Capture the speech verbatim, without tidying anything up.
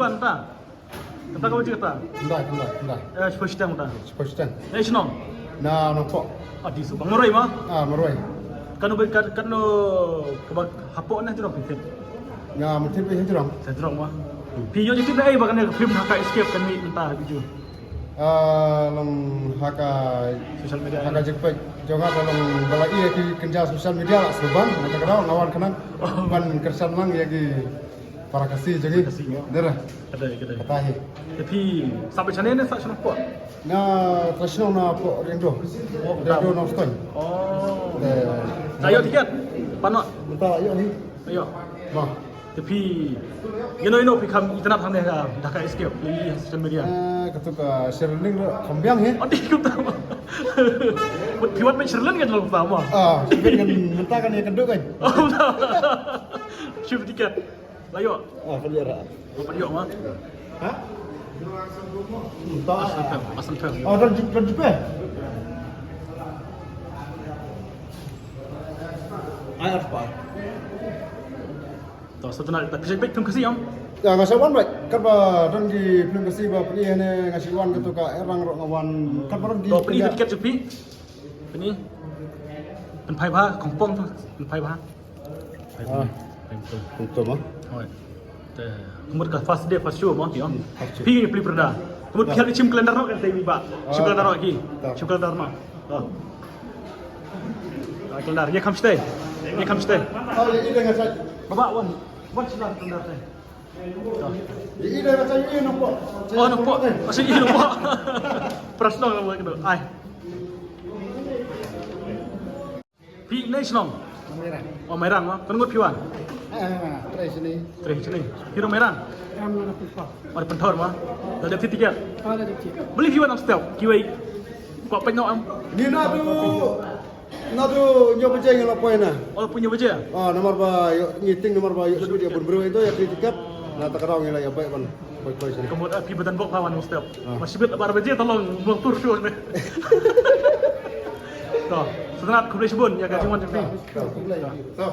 Kata. Kata ka wajib kata. Kata, kata, kata. Eh, first time kata. First time. Eh, shnong. Na, na po. Adi su bang maroi ma. Ah, maroi. Kano bai kat kano kaba hapo na jrong pitit. Na, mesti bai jrong. Jrong ma. Phi ïoh jingtip na ei ba kane ka film Dhaka Escape kan mih mynta biju. Ah, long ha ka social media, ha ka jingpeit jong nga, long ba la ïa ki kynja social media la sngewbang, na kata ka daw nga wan khnang ban kyrshan lang ïa ki para Khasi jong ngi. Khasi, ïa. Dera. Kata, kata. Kata hi. Te phi sah beit shane ne sah shnong hapoh? Nga sah shnong na hapoh Riangdo. Oh, Riangdo Nongstoiñ. Oh. Te, la ïoh tiket? Palat? Mynta la ïoh hi. La ïoh. Ba. Te phi, ïa no ïa no phi kham itynnad hangne ha Dhaka Escape, phi ïohi ha social media. Eh, kato ka Sherling ruh kham biang hi. Adi kumta. Phi wat beit Sherling kan long kumta ma. Ah, Sherling kan mynta kan ïakynduh kan. Oh, kumta. Shim tiket. La ïoh. Ah, kan ïoh. Kan ïoh ma. Ha? Mynta. Pas sampai, pas sampai. Oh, don jumpa, don jumpa. Ai, apa? To, sdang, ta phi shait beit film Khasi ïa? Ïa, nga shait wan beit. Katba don ki film Khasi ba phi ïohi ne nga shait wan, kato ka Erang ruh nga wan. Katba don ki, to phi ïohi tiket jong phi. Phi ïohi. Pynphai bha, kongpong tu, pynphai bha. Ah. Pynphai. Pynphai bha. Oi. Te, ka mut ka first day, first show mo, ki ong. Hmm, first show. Phi ïohi phi pyrda. Ka mut phi hap shim calendar noh kan te mi ba. Shim calendar noh ki. Shim calendar noh. Oh. Ah, calendar. Ïa kham shatei. Ïa kham shatei. Oh, ïa, ïa, nga sa. Baba, wan. Wan sila calendar te. Ïa, ïa, nga sa, ïa, nampak. Oh, nampak. Masih ïa nampak. Prasno nampak tu. Ai. Phi na i shnong? Mairang. Oh, Mairang, ma. Kano ngut phi wan? Ah, trei shane. Trei shane. Phi ruh Mairang? Em, na Pynthor. Oh, Pynthor, ma. Dah dep tiket? Ah, dah dep tiket. Balei phi wan mynstep? Kiwei kwah peit noh em? Ngi naduh, naduh hynñiew baje ngi la poi na. Oh, poi hynñiew baje? Ah, namar ba ïoh, ngi tieng namar ba ïoh shu ïa bun briew ito ïa trei tiket. Na kata ka daw ngi la ïa beit ban. Poi, poi, sini. Ka mut, ah, phi ba don bok ha wan mynstep. Ah. Ba shibit bar baje to long mlong tour show ne. To, sngewbha khublei shibun ïa ka jingwan jong phi. To, khublei. To.